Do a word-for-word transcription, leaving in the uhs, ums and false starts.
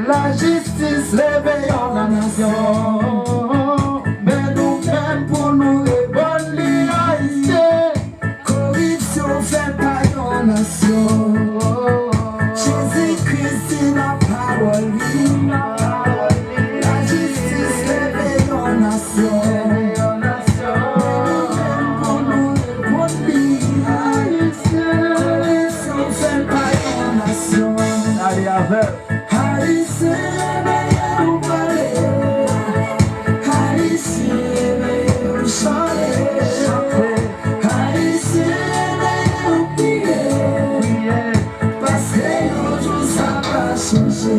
Lajistis leve yon nasyon, men nou menm pou nou reponn li, Ayisyen. Koripsyon fè pa yon nasyon. Jezi Kris di nan pawòl li, lajistis leve yon nasyon. Men nou menm pou nou reponn li, Ayisyen. Koripsyon fè pa yon nasyon. Ale avè. Ayisyen, veye nou pale. Ayisyen, veye nou chante. Ayisyen, veye nou priye. Paske yon jou sa va chanje.